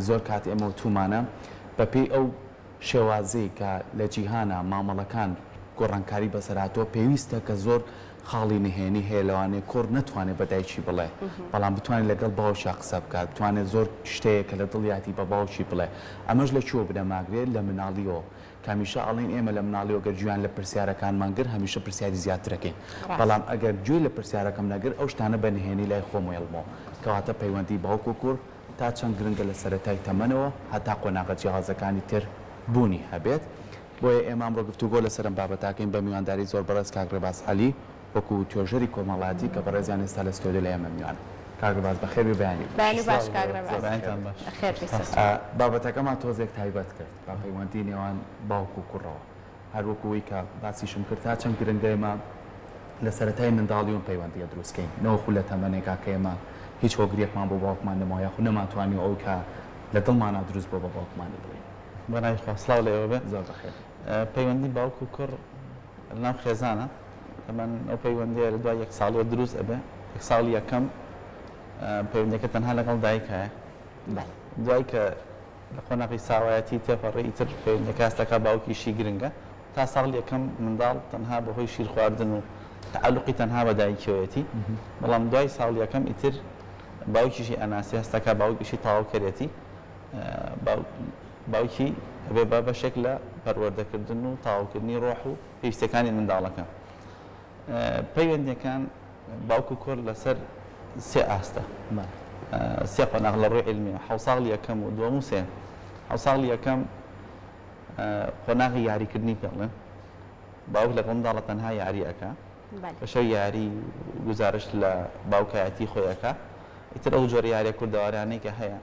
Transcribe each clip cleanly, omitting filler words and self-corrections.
زۆر کات ئێمە وتوومانە بەپێی ئەو شێوازەی کە لە جیهانا مامەڵەکان گۆڕانکاری بەسەر هاتووە پێویستە کە زۆر خاڵی نهێنی هەیە لەوانەیە کوڕ نەتوانێت بە دایکی بڵێ بەڵام بتوانێت لەگەڵ باوکیا قسە بکات بتوانێت زۆر شتەیە کە لە دڵیاتی بە باوکی بڵێ ئەمەش لە کوێوە بنەماگرێت لە مناڵیەوە کە هەمیشە ئەڵێین ئێمە لە مناڵیەوە گەر گوێیان لە پرسیارەکانمان گرت هەمیشە پرسیاری زیاترەکەین بەڵام ئەگەر گوێی لە پرسیارەکەم نەگرت ئەو شتانە بە نهێنی لای خۆم وێڵمەوە کەواتە پەیوەندی باوک و کوڕ تا چەند گرنگە لە سەرەتای تەمەنەوە هەتا قۆناغە جیاوازەکانی تر بوونی هەبێت. بۆیە ئێمە ئەمڕۆ گفتوگۆ لەسەر ئەم بابەتە ئەکەین بە میوانداری زۆر بەڕێز کاک ڕێباز عەلی وەکو توێژەری کۆمەڵایەتی کە بەڕێزیان ئێستا لە ستۆدیۆ لای ئێمە میوانن. کاک ڕێباز بەخێر بێی بەیانی باش. بەیانی باش کاک ڕێباز. بەیانتان باش. بەخێر بێی سەرچاوە. بابەتەکەمان تۆزێک تایبەت کرد بە پەیوەندی نێوان باوک و کوڕەوە. هەر وەکو ئەوەی کە باسیشم کرد تا چەند گرنگە ئێمە لە سەرەتای منداڵی ئەم پەیوەندییە دروست کەین نەوەکو لە تەمەنێکا کە ئێمە هیچ هۆگرییەکمان بۆ باوکمان نەماوە یاخود نەمانتوانیوە ئەوەی کە لە دڵمانا دروست بووە بە باوکمانی بڵێین. بە ناوی خوا سڵاو لە ئێوە بێ. زۆر بەخێر. پەیوەندی باوک و کوڕ لە ناو خێزانە تەبەن ئەو پەیوەندیە لە دوای یەک ساڵیەوە دروست ئەبێ یەک ساڵی یەکەم پەیوەندیەکە تەنها لەگەڵ دایک هەیە دوای کە لە قۆناغی ساوایەتی تێپەڕی ئیتر پەیوەندیەکە هەست دەکات باوکیشی گرنگە تا ساڵی یەکەم منداڵ تەنها بەهۆی شیر خواردن و تەعەلوقی تەنها بە دایکیەوەیەتی بەڵام دوای ساڵی یەکەم ئیتر باوکیشی ئەناسی هەست دەکات باوکیشی تەواوکەرێتی باوکی ئەبێ بە بەشێک لە پەروەردەکردن و تەواوکردنی ڕۆح و پێویستیەکانی منداڵەکە پەیوەندیەکان باوک و کوڕ لەسەر سێ ئاستە سێ قۆناغ لە ڕووی عیلمیەوە حەوساڵی یەکەم و دووەم و سێیەم. حەوساڵی یەکەم قۆناغی یاریکردنی پێ ئەڵێن. باوک لەگەڵ منداڵە تەنها یاری ئەکا. بە شەو یاری گوزارشت لە باوکایەتی خۆی ئەکا. ئیتر ئەو جۆرە یاریە کوردەوارانەی کە هەیە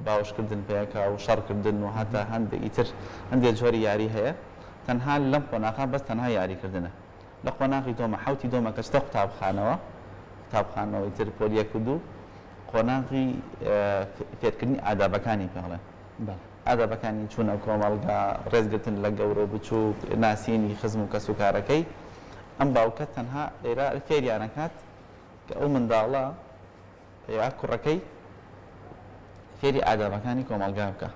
باوەشکردن پێکا و شەڕکردن و هەتا هەندێک ئیتر هەندێک جۆری یاری هەیە تەنها لەم قۆناغە بەس تەنها یاریکردنە. لە قۆناغی دۆمە حەوتی دۆمە کە چتە قوتابخانەوە قوتابخانەوەی تر پۆل یەک و دوو قۆناغی فێرکردنی ئادابەکانی پێ ئەڵێن ئادابەکانی چوونە کۆمەڵگا ڕێزگرتن لە گەورە و بچووک ناسینی خزم و کەس و کارەکەی ئەم باوکە تەنها لێرە فێریانەکات کە ئەو منداڵە یا کوڕەکەی فێری ئادابەکانی کۆمەڵگا بکا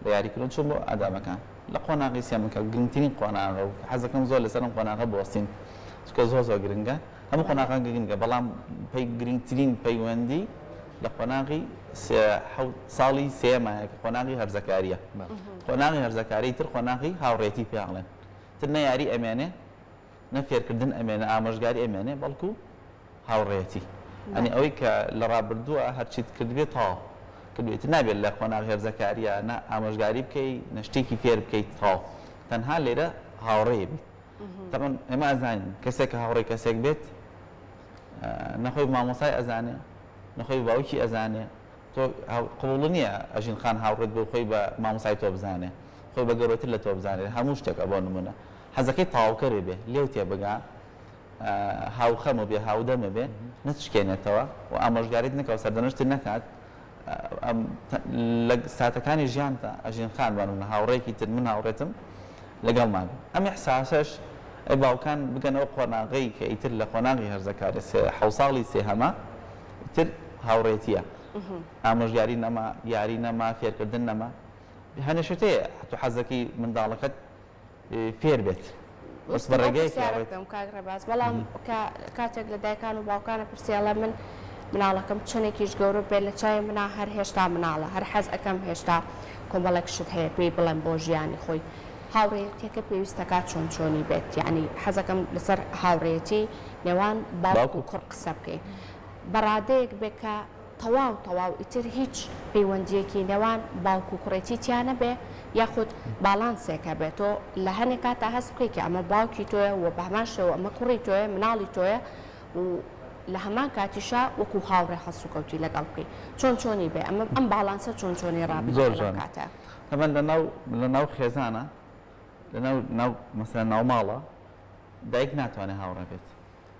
لە یاریکردن چۆن بۆ ئادابەکان لە قۆناغی سێمە کە گرنگترین قۆناغە و حەزەکەم زۆر لەسەر ئەم قۆناغە بوەستین چونکە زۆر زۆر گرنگە هەموو قۆناغان گرنگە بەڵام پەی گرنگترین پەیوەندی لە قۆناغی ساڵی سێمایە کە قۆناغی هەرزەکاریە قۆناغی هەرزەکاری تر قۆناغی هاوڕێتی پێڵێن تر نە یاری ئەمێنێ نە فێرکردن ئەمێنێ ئامۆژگاری ئەمێنێ بەڵکو هاوڕێیەتی ئەنی ئەوەی کە لە ڕابردووە هەرچیت کردبێت تەواو کردوێتی نابێت لە قۆناغ هێرزەکاریە نە ئامۆژگاری بکەی نە شتێکی فێر بکەیت تەواو تەنها لێرە هاوڕێ بیت تەبعەن ئێمە ئەزانین کەسێک کە هاوڕێی کەسێک بێت نەخۆی مامۆسای ئەزانێ نەخۆی باوکی ئەزانێ تۆ قبوڵ نییە ئەژین خان هاوڕێت بۆ خۆی بە مامۆسای تۆ بزانێ خۆی بە گەورەتر لە تۆ بزانێت هەموو شتێکە بۆ نمونە حەزەکەی تەواوکەرێ بێ لێو تێبگا هاوخەمە بێ هاودەمە بێ نەتشکێنێتەوە و ئامۆژگاریت نەکا و سەردەنشتت نەکات لە ساتەکانی ژیانتا ئەژین خان بە نمونە هاوڕێکی تر من هاوڕێتم لەگەڵمان بێ ئەم ئیحساسەش ئەی باوکان بگەنە ئەو قۆناغەی کە ئیتر لە قۆناغی هەرزەکاری سێ حەوساڵی سێهەمە ئیتر هاوڕێتیە ئامۆژگاری نەما یاری نەما فێرکردن نەما هەنێ شت هەیە تۆ حەزەکەی منداڵەکەت فێر بێت بەس بە ڕێگەیەک پرسیارێک بکەم کاک ڕێباز بەڵام کاتێک لە دایکان و باوکانە پرسی ئەڵێ من مناڵەکەم چەندێکیش گەورە بێت لە چاوی منا هەر هێشتا مناڵە هەر حەز ئەکەم هێشتا کۆمەڵێک شت هەیە پێی بڵێم بۆ ژیانی خۆی هاوڕێیەتیەکە پێویستەکە چۆن چۆنی بێت یعنی حەزەکەم لەسەر هاوڕێیەتی نێوان باوک و کوڕ قسە بکەین بە ڕادەیەک بێ کە تەواو تەواو ئیتر هیچ پەیوەندیەکی نێوان باوک و کوڕێتی تیا نەبێ یاخود باڵانسێک هەبێ تۆ لە هەنێ کاتا هەست بکەی کە ئەمە باوکی تۆیە و بەهەمان شێوە ئەمە کوڕی تۆیە مناڵی تۆیە و لە هەمان کاتیشا وەکو هاوڕێ هەڵسوکەوتی لەگەڵ بکەی چۆن چۆنی بێ ئەمە ئەم باڵانسە چۆن چۆنی ڕابگرێ زۆر لەم جوانە کاتە. تەبعەن لەناو لەناو خێزانە لەناو ناو مەسەلەن ناوماڵە دایک ناتوانێ هاوڕێ بێت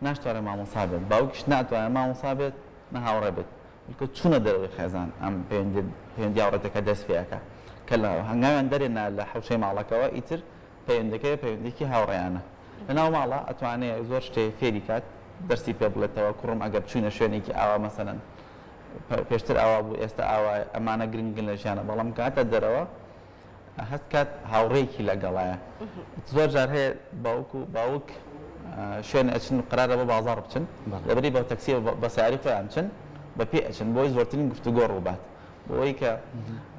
ناشتوانێت مامۆسا بێت، باوکیش ناتوانێت مامۆسا بێت نە هاوڕێ بێت، بەڵکو چوونە دەرەوەی خێزان ئەم پەیوەندی پەیوەندی هاوڕێتەکە دەست پێ ئەکا کە لە هەنگاویان دەرێنا لە حەوشەی ماڵەکەوە ئیتر پەیوەندەکەی پەیوەندیکی هاوڕێیانە لە ناو ماڵە ئەتوانێ زۆر شتێ فێری کات دەرسی پێ بڵێتەوە کوڕم ئەگەر بچوینە شوێنێکی ئاوا مەسەلەن. پێشتر ئاوا بوو ئێستا ئاوایە ئەمانە گرنگن لە ژیانە بەڵام کە هاتە دەرەوە هەست کات هاوڕێیەکی لەگەڵایە زۆر جار هەیە باوک و باوک شوێن ئەچن قرارە بۆ بازاڕ بچن لەبری بە تەکسی بە سیاری خۆیان بچن بە پێ ئەچن بۆی زۆرترین گفتوگۆ ڕووبات بۆی کە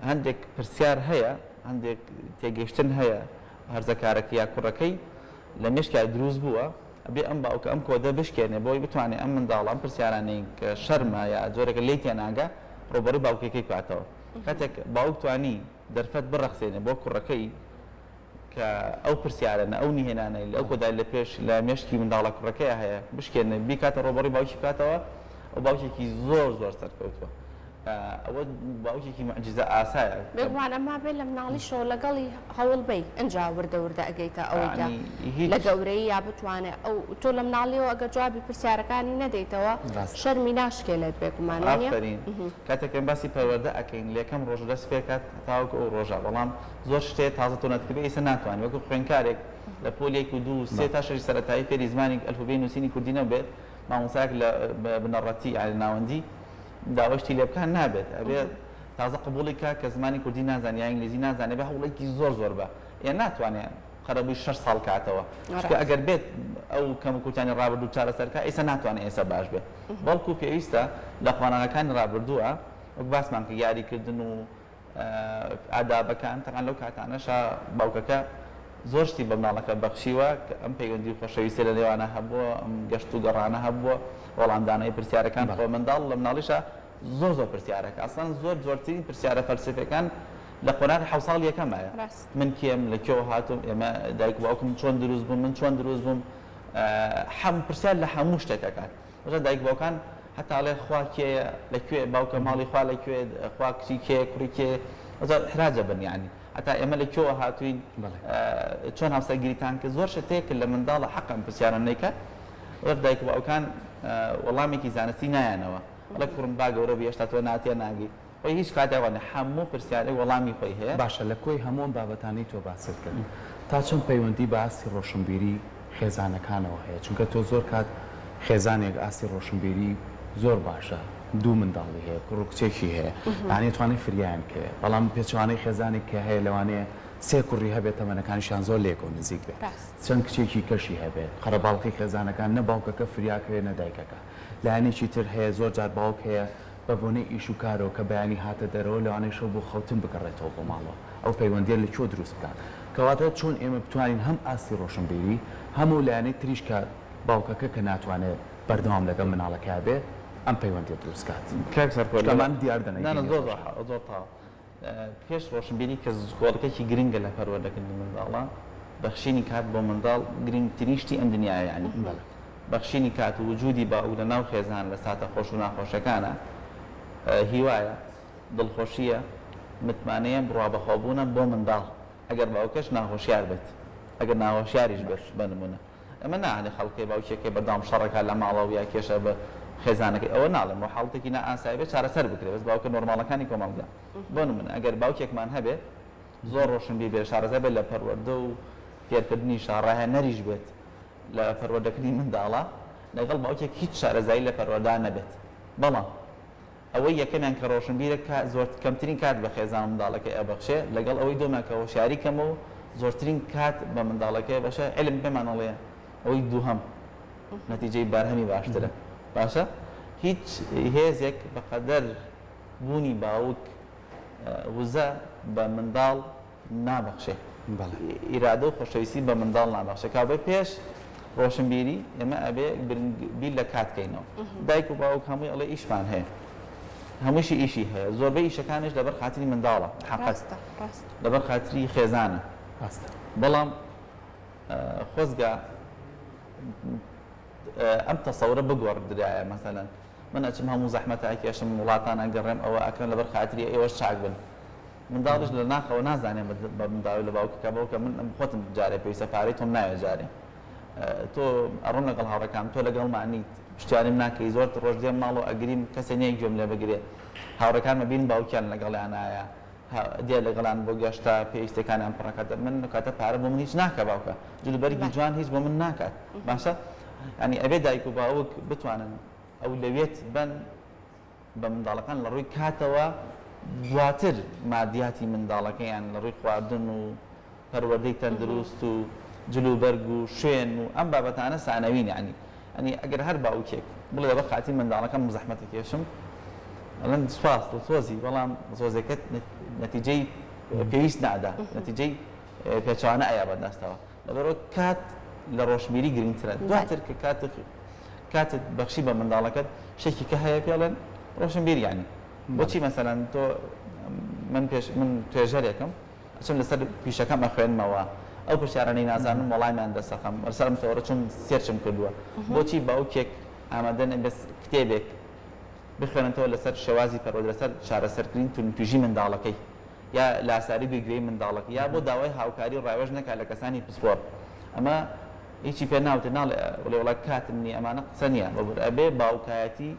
هەندێک پرسیار هەیە هەندێک تێگەیشتن هەیە هەرزەکارەکە یا کوڕەکەی لە مێشکیا دروست بووە ئەبێ ئەم باوکە ئەم کۆدە بشکێنێ بۆی بتوانێ ئەم منداڵە ئەم پرسیارانەی کە شەرمە یا جۆرێکە لێی تێناگا ڕووبەڕووی باوکەکەی بکاتەوە. کاتێک باوک توانی دەرفەت بڕەخسێنێ بۆ کوڕەکەی کە ئەو پرسیارانە، ئەو نهێنانەی ئەو کۆدای لە پێش لە مێشکی منداڵە کوڕەکەیا هەیە بشکێنێ بیکاتە ڕووبەڕووی باوکی بکاتەوە، ئەو باوکێکی زۆر زۆر سەرکەوتووە. ئەوە باوکێکی موعجیزە ئاسایە. بێگومان ئەما بێ لە مناڵیشەوە لەگەڵی هەوڵ بەی ئنجا وردە وردە ئەگەیتە ئەوەی کە لە گەورەییا بتوانێ ئەو تۆ لە مناڵیەوە ئەگەر جوابی پرسیارەکانی نەدەیتەوە شەرمی ناشکێ لێت بێگومان وانیە؟ ئافەرین کاتێک ئێمە باسی پەروەردە ئەکەین لە یەکەم ڕۆژ دەست پێکات تاوەکو ئەو ڕۆژە بەڵام زۆر شتێ تازە تۆ نەتکردبێ ئیستا ناتوانی وەکو خوێندکارێک لە پۆل یەک و دوو و سێ تا شەشی سەرەتایی فێری زمانی ئەلفوبێی نووسینی کوردی نەبێت مامۆستایەک لە بنەڕەتی یانی ناوەندی داوای شتی لێ بکا نابێت ئەبێ تازە قبوڵی کا کە زمانی کوردی نازانێ یا ئینگلیزی نازانێ بێ هەوڵێکی زۆر زۆر بە ئێ ناتوانێ قەرەبووی شەش ساڵ کاتەوە چونکە ئەگەر بێت ئەو کەم و کورتیانی ڕابردوو چارەسەر کا ئێستا ناتوانێ ئێستا باش بێ بەڵکو پێویستە لە قۆناغەکانی ڕابردووە وەک باسمان کرد یاریکردن و ئادابەکان تەبعەن لەو کاتانەشا باوکەکە زۆر شتی بە مناڵەکە بەخشیوە کە ئەم پەیوەندی و خۆشەویستیە لە نێوانە هەبووە ئەم گەشت و گەڕانە هەبووە وەڵامدانەوەی پرسیارەکان خۆ منداڵ لە مناڵیشا زۆر زۆر پرسیارەکە ئەسڵەن زۆر زۆرترین پرسیارە فەلسەفیەکان لە قۆناغی حەوت ساڵ یەکەمایە من کێم لە کوێوە هاتووم ئێمە دایک و باوکم چۆن دروست بوون من چۆن دروست بووم حەم پرسیار لە هەموو شتێک ئەکات وەجا دایک باوکان هەتا ئەڵێ خوا کێیە لە کوێ باوکە ماڵی خوا لە کوێ خوا کچی کێ کوڕی کێ وەجا ئیحراجە بن یانی هەتا ئێمە لە کوێوە هاتووین چۆن هاوسەرگیریتان کرد زۆر شت هەیە کە لە منداڵە حەقە ئەم پرسیارە نەیکات وەک دایک و باوکان وەڵامێکی زانستی نایەنەوە ئەڵێ کوڕم با گەورە بی هێشتا تۆ ناتێ ناگەی خۆی هیچ کاتێک وا نیە هەموو پرسیارێک وەڵامی خۆی هەیە. باشە لە کۆی هەموو ئەم بابەتانەی تۆ باست کرد تا چەند پەیوەندی بە ئاستی ڕۆشنبیری خێزانەکانەوە هەیە چونکە تۆ زۆر کات خێزانێک ئاستی ڕۆشنبیری زۆر باشە دوو منداڵی هەیە کوڕ و کچێکی هەیە یانی ئەتوانێت فریایان بکەوێت بەڵام پێچەوانەی خێزانێک کە هەیە لەوانەیە سێ کوڕی هەبێت تەمەنەکانیشیان زۆر لەیەکەوە نزیک بێت چەند کچێکی کەشی هەبێت قەرەباڵخی خێزانەکان نە باوکەکە فریاکەوێت نە دایکەکە لایەنێکی تر هەیە زۆر جار باوک هەیە بە بۆنەی ئیش و کارەوە کە بەیانی هاتە دەرەوە لەوانەیە شەو بۆ خەوتن بگەڕێتەوە بۆ ماڵەوە ئەو پەیوەندیە لە کوێ دروست بکات کەواتە چۆن ئێمە بتوانین هەم ئاستی ڕۆشنبیری هەم ئەو لایەنەی تریش کە باوکەکە کە ناتوانێت بەردەوام لەگەڵ مناڵەکەیا بێ ئەم پەیوەندیە دروست کات کاک سەرکۆ چونکە ئەمانە دیاردەن نا نا ئەیبینی زۆر زۆر ڕۆژانە. زۆر تەواو پێش ڕۆشنبیری کە زگۆڵکێکی گرنگە لە پەروەردەکردنی منداڵا، بەخشینی کات بۆ منداڵ گرنگترین شتی ئەم دنیایە یانی بەخشینی کات و وجودی باوک لە ناو خێزان لە ساتە خۆش و ناخۆشەکانا هیوایە، دڵخۆشییە، متمانەیە، بڕوابەخۆبوونە بۆ منداڵ ئەگەر باوکەش ناهۆشیار بێت ئەگەر ناهۆشیاریش بێت بە نمونە. ئەمە نا هەنێ خەڵک هەیە باوکێک هەیە بەردەوام شەڕەکات لە ماڵەوە یا کێشە بە خێزانەکەی ئەوە ناڵێم وە حاڵەتێکی نا ئاسایی بێت چارەسەر بکرێت بەس باوکە نۆرماڵەکانی کۆمەڵگا بۆ نمونە ئەگەر باوکێکمان هەبێت زۆر ڕۆشنبیر بێت شارەزا بێت لە پەروەردە و فێرکردنی شاڕاهێنەریش بێت لە پەروەردەکردنی منداڵە لەگەڵ باوکێک هیچ شارەزایی لە پەروەردە نەبێت بەڵام ئەوەی یەکەمیان کە ڕۆشنبیرە کە زۆر کەمترین کات بە خێزان و منداڵەکەی ئەبەخشێ لەگەڵ ئەوەی دووەمیان کە هۆشیاری کەمە و زۆرترین کات بە منداڵەکەی ئەبەخشێ عیلم پێمان ئەڵێ ئەوەی دووهەم نەتیجەی بەرهەمی باشترە باشە هیچ هێزێک بەقەدەر بوونی باوک وزە بە منداڵ نابەخشێ. ئیرادە و خۆشەویستی بە منداڵ نابەخشێ. کابێ پێش ڕۆشنبیری ئێمە ئەبێ بیر لە کات کەینەوە. دایک و باوک هەمووی ئەڵێ ئیشمان هەیە. هەمووشی ئیشی هەیە. زۆربەی ئیشەکانیش لەبەر خاتری منداڵە. حەقت. لەبەر خاتری خێزانە. بەڵام خۆزگە ئەم تەسەورە بگۆڕدرایە مەسەلەن من ئەچم هەموو زەحمەتە ئەکێشم وڵاتان ئەگەڕێم ئەوە ئەکەم لەبەر خاتری ئێوەش چاک بن. منداڵیش لە ناخەوە نازانێ بە منداڵی لە باوکەکە باوکە من خۆتم جارێ پێویستە پارەی تۆم ناوێ جارێ تۆ ئەڕۆم لەگەڵ هاوڕێکانم تۆ لەگەڵمان نیت پشتیوانیم ناکەی زۆر ڕۆژ دێم ماڵەوە ئەگریم کەسێ نییە گوێم لێ بگرێ هاوڕێکانم ئەبینم باوکیان لەگەڵیانایە دێ لەگەڵیان بۆ گەشتە پێویستیەکانیان پڕەکات من کاتە پارە بۆ من هیچ ناکە باوکە جلوبەرگی جوان هیچ بۆ من ناکات باشە ینی ئەبێ دایک و باوک بتوانن ئەولەویەت بەن. بە منداڵەکان لە ڕووی کاتەوە دواتر مادیاتی منداڵەکەیان لە ڕووی خواردن و پەروەردەی تەندروست و جلوبەرگ و شوێن و ئەم بابەتانە سانەوین یانی یانی ئەگەر هەر باوکێک بڵێ لەبەر خاتری منداڵەکەم زەحمەت ئەکێشم ئەڵێن سوپاس دڵسۆزی بەڵام دڵسۆزیەکەت نەتیجەی پێویست نادا نەتیجەی پێچەوانە ئەیا بەدەستەوە لەبەرئەوە کات لە ڕۆشنبیری گرنگترە دواتر کە کاتت کاتت بەخشی بە منداڵەکەت شتێکی کە هەیە پێڵێن ڕۆشنبیر یانی بۆچی مەسەلەن تۆ من پێش من توێژەرێکم ئەچم لەسەر پیشەکەم ئەخوێنمەوە ئەو پرسیارانەی نازانم وەڵامیان دەسەخەم لەسەر ئەم تەوەرە چۆن search م کردووە بۆچی باوکێک ئامادە نەبێت کتێبێک بخوێنێتەوە لەسەر شێوازی پەروەردە لەسەر چارەسەرکردنی توندوتیژی منداڵەکەی یا لاساری بێ گوێی منداڵەکەی یا بۆ داوای هاوکاری و ڕاوێژ نەکات لە کەسانی پسپۆڕ ئەمە هیچی پێ ناوتێ ناڵێ بڵێ وەڵا کاتم نییە ئەمانە قسە نییە بەبور ئەبێ باوکایەتی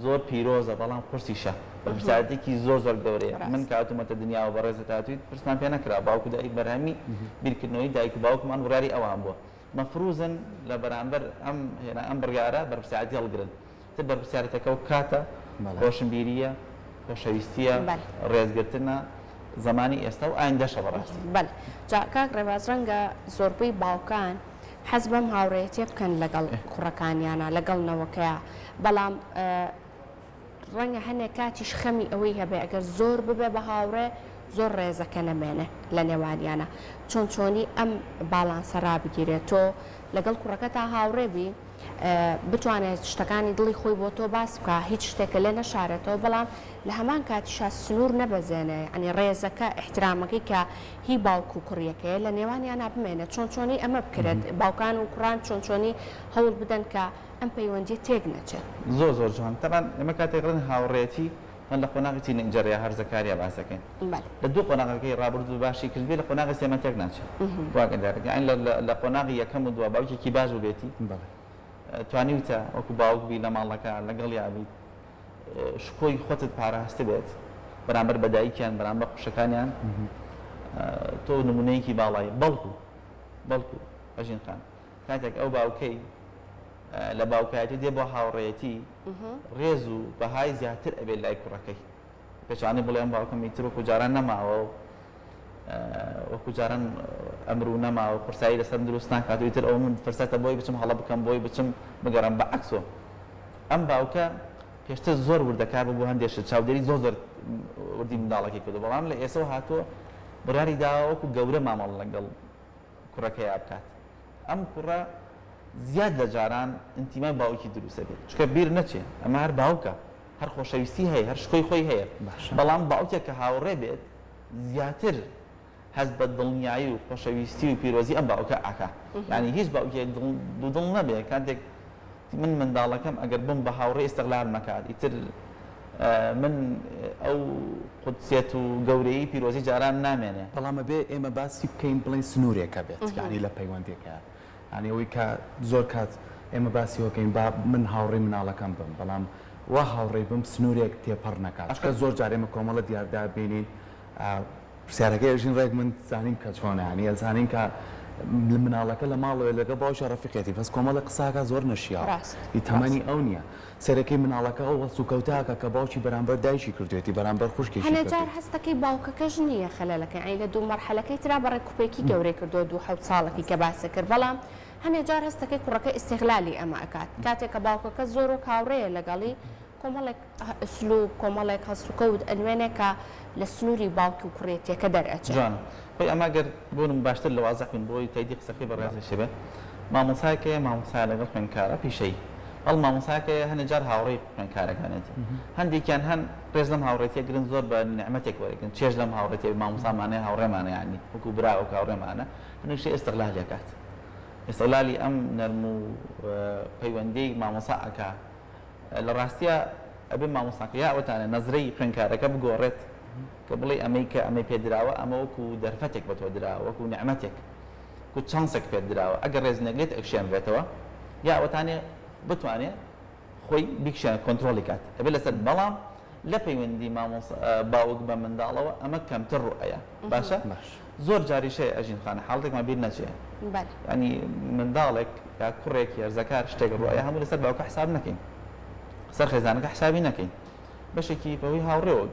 زۆر پیرۆزە بەڵام قورسیشە بەرپرسیارێتیەکی زۆر زۆر گەورەیە من کە هاتوومەتە دنیاوە بەڕێزت هاتوویت پرسمان پێ نەکرا باوک و دایک بەرهەمی بیرکردنەوەی دایک و باوکمان بڕیاری ئەوان بووە مەفروزن لە بەرامبەر ئەم هێنا ئەم بڕیارە بەرپرسیارێتی هەڵگرن تر بەرپرسیارێتەکە و کاتە ڕۆشنبیریە خۆشەویستیە ڕێزگرتنە زمانی ئێستا و ئایندەشە بەڕاستی. بەلێ جا کاک ڕێباز ڕەنگە زۆربەی باوکان حەز بەم هاوڕێیەتیە بکەن لەگەڵ کوڕەکانیانا لەگەڵ نەوەکەیا بەڵام ڕەنگە هەنێک کاتیش خەمی ئەوەی هەبێ ئەگەر زۆر ببێ بە هاوڕێ زۆر ڕێزەکە نەمێنێ لە نێوانیانا چۆن چۆنی ئەم باڵانسە ڕابگیرێت تۆ لەگەڵ کوڕەکەتا هاوڕێ بی بتوانێت شتەکانی دڵی خۆی بۆ تۆ باس بکا هیچ شتێکە لێ نەشارێتەوە بەڵام لە هەمان کاتیشا سنوور نەبەزێنێ یانی ڕێزەکە ئیحترامەکەی کە هی باوک و کوڕیەکەیە لە نێوانیانا بمێنێت چۆن چۆنی ئەمە بکرێت باوکان و کوڕان چۆن چۆنی هەوڵ بدەن کە ئەم پەیوەندیە تێک نەچێت. زۆر زۆر جوان تەبعەن ئێمە کاتێک ئەڵێن هاوڕێیەتی من لە قۆناغی teenager یا هەرزەکاریا باس دەکەین بەلێ. لە دوو قۆناغەکەی ڕابردوو باشی کردبێ لە قۆناغی سێمە تێک ناچێ واگەدارێت یانی لە قۆناغی یەکەم و دوا باوکێکی باش بووبێتی بەڵێ. توانیوتە وەکو باوک بی لە ماڵەکە لەگەڵیا بیت شکۆی خۆتت پاراستبێت بەرامبەر بە دایکیان بەرامبەر خوشەکانیان تۆ نمونەیەکی باڵای بەڵکو بەڵکو ئەژین خان کاتێک ئەو باوکەی لە باوکایەتی دێ بۆ هاوڕێیەتی ڕێز و بەهای زیاتر ئەبێت لای کوڕەکەی پێچوانەی بڵێ ئەم باوکم ئیتر وەکو جاران نەماوە و وەکو جاران ئەمر و نەماوە قورسایی لەسەرم دروست ناکات و ئیتر ئەوە من فرسەتە بۆی بچم هەڵە بکەم بۆی بچم بگەڕێم بە عەکسۆ ئەم باوکە پێشتر زۆر وردەکار بوو بۆ هەندێک شت چاودێری زۆر زۆر وردی منداڵەکەی کردو بەڵام لە ئێسەوە هاتووە بڕیاری داوە وەکو گەورە مامەڵە لەگەڵ کوڕەکەیا بکات ئەم کوڕە زیاد لە جاران ئینتیمای باوکی دروست ئەبێت چونکە بیر نەچێ ئەمە هەر باوکە هەر خۆشەویستی هەیە هەر شکۆی خۆی هەیە بەڵام باوکێک کە هاوڕێ بێت زیاتر هەست بە دڵنیایی و خۆشەویستی و پیرۆزی ئەم باوکە ئەکا یانی هیچ باوکێک دوودڵ نەبێ کاتێک من منداڵەکەم ئەگەر بم بە هاوڕێ ئیستغلال مەکات ئیتر من ئەو قودسیەت و گەورەیی پیرۆزی جاران نامێنێ. بەڵام ئەبێ ئێمە باسی بکەین بڵێین سنوورێک هەبێت یانی لە پەیوەندیەکەیا یانی ئەوەی کە زۆر کات ئێمە باسی ئەوە کەین با من هاوڕێی مناڵەکەم بم بەڵام وا هاوڕێی بم سنوورێک تێپەڕ نەکات چونکە زۆر جار ئێمە کۆمەڵە دیاردە بینین پرسیارەکەی ئەژین ڕێک من زانیم کە چۆنە یانی ئەزانین کە مناڵەکە لە ماڵەوەی لەگەڵ باوکی ڕەفیقێتی بەس کۆمەڵە قساکە زۆر نەشیاوە ڕاست ئی تەمەنی ڕاست ئەو نییە سەرەکەی مناڵەکە ئەو هەڵسوکەوتە ئەکا کە باوکی بەرامبەر دایکی کردوێتی بەرامبەر خوشکێکی هەنێ جار کردوێتی. هەستەکەی باوکەکەش نییە خەلەلەکە یانی لە دوو مەرحەلەکەی ترا بە ڕێکوپێکی گەورەی کردووە دوو حەوت ساڵەکی کە باست کرد بەڵام هەنێ جار هەستەکەی کوڕەکە ئیستیغلالی ئەمە ئەکات کاتێک کە باوکەکە زۆر وەک هاوڕێیە لەگەڵی کۆمەڵێک ئسلوب، کۆمەڵێک هەڵسوکەوت ئەنوێنێ کە لە سنووری باوکی و کوڕێتیەکە دەرئەچێ. جوانە خۆی ئەمە گەر بۆ نموونە باشتر لە وازح بین بۆی تەیدی قسەکەی بەڕێزیش بێ مامۆسایەک هەیە مامۆسایە لەگەڵ خوێندکارە پیشەیی بەڵام مامۆسایەک هەیە هەنێ جار هاوڕێی خوێندکارەکانێتی هەندێکیان هەن ڕێز لەم هاوڕێتیە گرن زۆر بە نیعمەتێک وەرەگرن چێژ لەم هاوڕێتیە مامۆسامانەیە هاوڕێمانە یانی وەکو برا وەکو هاوڕێمانە هەندێکیش ئیستغلالی ئەکات ئیستغلالی ئەم نەرم و پەیوەندیەی مامۆسا ئەکا لە ڕاستیا ئەبێ مامۆستاکە یا ئەوەتانە نەزرەی خوێندکارەکە بگۆڕێت کە بڵێی ئەمەی کە ئەمەی پێ دراوە ئەمە وەکو دەرفەتێک بە تۆ دراوە وەکو نیعمەتێک وەکو چانسێک پێت دراوە ئەگەر ڕێز نەگرێت ئەکشێنرێتەوە یا ئەوەتانێ بتوانێ خۆی بیکشێنێت کۆنترۆڵی کات ئەبێ لەسەر بەڵام لە پەیوەندی مامۆستا باوک بە منداڵەوە ئەمە کەمتر ڕوئەیە باشە باش. زۆر جاریش هەیە ئەژین خانە حاڵەتێکمان بیر نەچێ بەلێ. یانی منداڵێک یا کوڕێک هەرزەکار شتێک ڕوئەیە هەموو لەسەر باوکە حساب نەکەین. سەر خێزانەکە حسابی نەکەین بەشێکی بەهۆی هاوڕێوە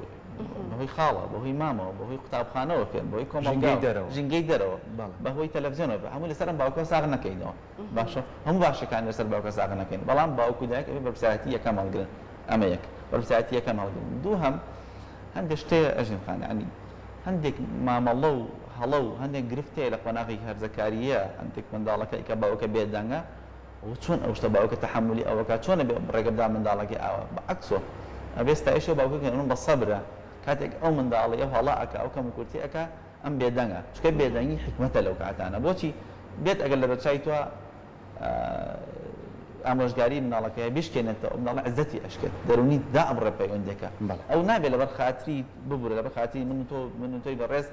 بەهۆی خاڵە بەهۆی مامەوە بەهۆی قوتابخانەوە فێر بەهۆی کۆمەڵگا دەرەوە ژینگەی دەرەوە بەهۆی تەلەفزیۆنەوە هەموو لەسەر ئەم باوکە ساغ نەکەینەوە باشە هەموو باشەکان لەسەر باوکە ساغ نەکەین بەڵام باوک و دایک ئەبێ بەرپرسیارەتی یەکەم هەڵگرن ئەمە یەک بەرپرسیارەتی یەکەم هەڵگرن دووهەم هەندێک شتێ ئەژین خان یعنی هەندێک مامەڵە و هەڵە و هەندێک گرفت هەیە لە قۆناغی هەرزەکارییە هەندێک منداڵەکە کە باوکە بێدەنگە ئەوە چۆن ئەو شتە باوکە تەحەمولی ئەوەکا چۆن ئەبێ ڕێگە بدا منداڵەکەی ئاوا بە عەکسۆ ئەبێ ستایشی ئەو باوکە کەن ئەم بە سەبرە کاتێک ئەو منداڵی ئەو هەڵە ئەکا ئەو کەموکورتی ئەکا ئەم بێدەنگە چونکە بێدەنگی حیکمەتە لەو کاتانە بۆچی بێت ئەگەر لەبەرچاوی تۆ ئامۆژگاری منداڵەکەی بیشکێنێتەوە منداڵە عزەتی ئەشکێت دەرونی دائەبڕێ پەیوەندەکە ئەو نابێت لەبەر خاتری ببورە لەبەر خاتری من و تۆ من و تۆی بەڕێز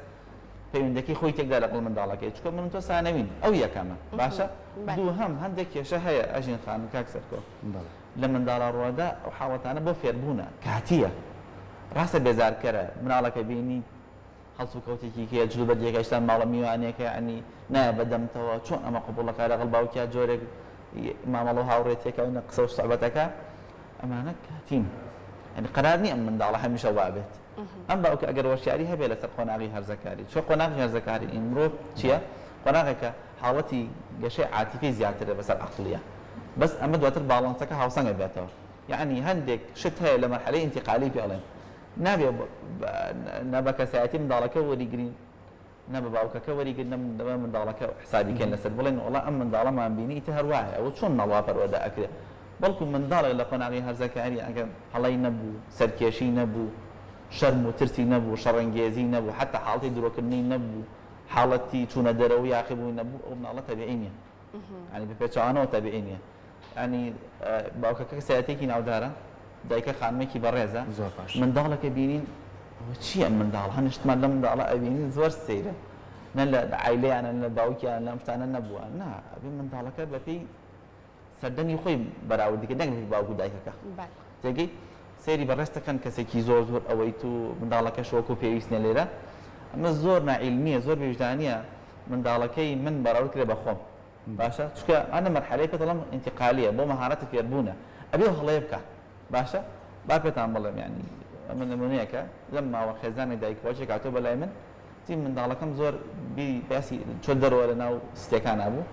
پەیوەندەکەی خۆی تێکدا لەگەڵ منداڵەکەی چونکە من و تۆ سانەوین ئەو یەکەمە باشە دووهەم هەندێک کێشە هەیە ئەژین خانم کاک سەرکۆ لە منداڵا ڕوەدا ئەو حاڵەتانە بۆ فێربوونە کاتیە ڕاستە بێزارکەرە مناڵەکە بینی هەڵسوکەوتێکی کەیە جلوبەرگێکە ئێستا ماڵە میوانێکە یعنی نایە بەدەمتەوە چۆن ئەمە قبوڵەکە لەگەڵ باوکیا جۆرێک مامەڵە و هاوڕێتیەکە و قسە و سوعبەتەکە ئەمانە کاتین یعنی قەرار نییە ئەم منداڵە هەمیشە وابێت ئەم باوکە ئەگەر هۆشیاری هەبێت لەسەر قۆناغی هەرزەکاری، چونکە قۆناغی هەرزەکاری ی مرۆڤ چییە؟ قۆناغێکە حاڵەتی گەشەی عاتیفی زیاترە بەسەر عەقڵییە، بەس ئەمە دواتر باڵانسەکە هاوسەنگ ئەبێتەوە، یەعنی هەندێک شت هەیە لە مەرحەلەی ئینتیقالی پێ ئەڵێن نابێ نە بە کەسایەتی منداڵەکە وەریگرین، نە بە باوکەکە وەریگرن نە بە منداڵەکە حسابی کەن لەسەر بڵێن وەڵا ئەم منداڵەمان بینی ئیتر هەر وایە ئەوە چۆن منداڵ وا پەروەردە ئەکرێ بەڵکو منداڵێک لە قۆناغی هەرزەکاری ئەگەر هەڵەی نەبوو سەرکێشی نەبوو شەرم و ترسی نەبوو شەڕەنگێزی نەبوو حەتا حاڵەتی درۆکردنی نەبوو حاڵەتی چوونە دەرەوە و یاخیبوونی نەبوو ئەو منداڵە تەبیعی نییە یانی بە پێچەوانەوە تەبیعی نییە یانی باوکەکە کەسایەتیەکی ناودارە دایکە خانمێکی بەڕێزە زۆر باش منداڵەکە بینین ئەوە چییە ئەم منداڵ هەنشتمان لەم منداڵە ئەبینین زۆر سەیرە نە لە عایلەیانە نە لە باوکیان لەم شتانە نەبووە نا ئەبێ منداڵەکە بەپێی سەردەمی خۆی بەراوردی کرد نەک بەپێی باوک و دایکەکە تێگەی سەیری بەڕێزتەکەن کەسێکی زۆر زۆر ئەوەیت و منداڵەکەش وەکو پێویست نیە لێرە ئەمە زۆر ناعیلمیە زۆر بێویژدانیە منداڵەکەی من بەراورد کرێ بە خۆم باشە چونکە ئەنە مەرحەلەی پێت دەڵێم ئینتیقالیە بۆ مەهارەتی فێربوونە ئەبێ ئەو هەڵەیە بکا باشە با پێتان بڵێم یانی ئەمە نمونەیەکە لەم ماوە خێزانێک دایک باوکێک هاتووە بەلای من وتی منداڵەکەم زۆر بیری باسی چۆ دەرەوە لە ناو ستێکانا بوو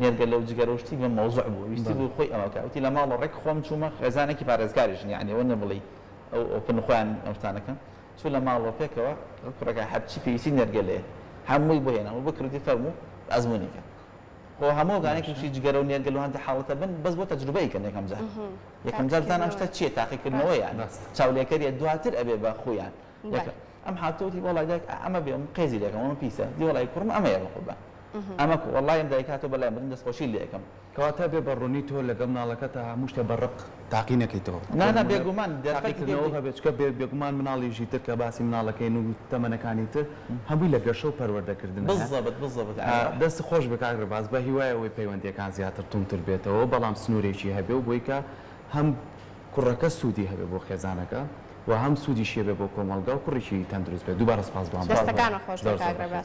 نێرگەلە و جگەرە و شتی بە مەوزوع بوو ویستی بوو خۆی ئەمە بکا وتی لە ماڵەوە ڕێک خۆم چوومە خێزانێکی پارێزگاریشن یانی ئەوە نیە بڵێی ئەو ئۆپن خۆیان ئەو شتانەکەن چوو لە ماڵەوە پێکەوە کوڕەکە هەرچی پێویستی نێرگەلەیە هەمووی بۆ هێنام و بکڕ وتی فەرموو ئەزموونی کە خۆ هەموو ئەوانەی تووشی جگەرە و نێرگەل و هەندێک حاڵەتە بن بەس بۆ تەجروبەی کەن یەکەم جار یەکەم جار بزانە ئەم شتە چییە تاقیکردنەوە یان چاولێکەریە دواتر ئەبێ بە خویان ئەم هاتووە وتی وەڵای دایک ئەمە بێ ئەم قێزی لێکەم ئەمە پیسە دی وەڵای کوڕم ئەمەیە بە قوربان ئەمە کو وەڵای ئەم دایک هاتووە بەلای من دەستخۆشی لێ ئەکەم. کەواتە بێ بە ڕوونی تۆ لەگەڵ مناڵەکەتا هەموو شتێ بە ڕق تاقی نەکەیتەوە. نا نا بێگومان دەرفەتی تاقیکردنەوە هەبێت چونکە بێ بێگومان مناڵیشی تر کە باسی مناڵەکەین و تەمەنەکانی تر هەمووی لە گەشە و پەروەردەکردنایە. بزەبت بزەبت یانی. دەست خۆش بێ کاک ڕێباز بە هیوای ئەوەی پەیوەندیەکان زیاتر توندتر بێتەوە بەڵام سنورێکی هەبێ و بۆی کە هەم کوڕەکە سوودی هەبێ بۆ خێزانەکە و هەم سوودیشی هەبێ بۆ کۆمەڵگا و کوڕێکی تەندروست بێت دووبارە سوپاس بۆ ئەم دەستەکانت خۆش بێ زۆر کاک زۆر ڕێباز.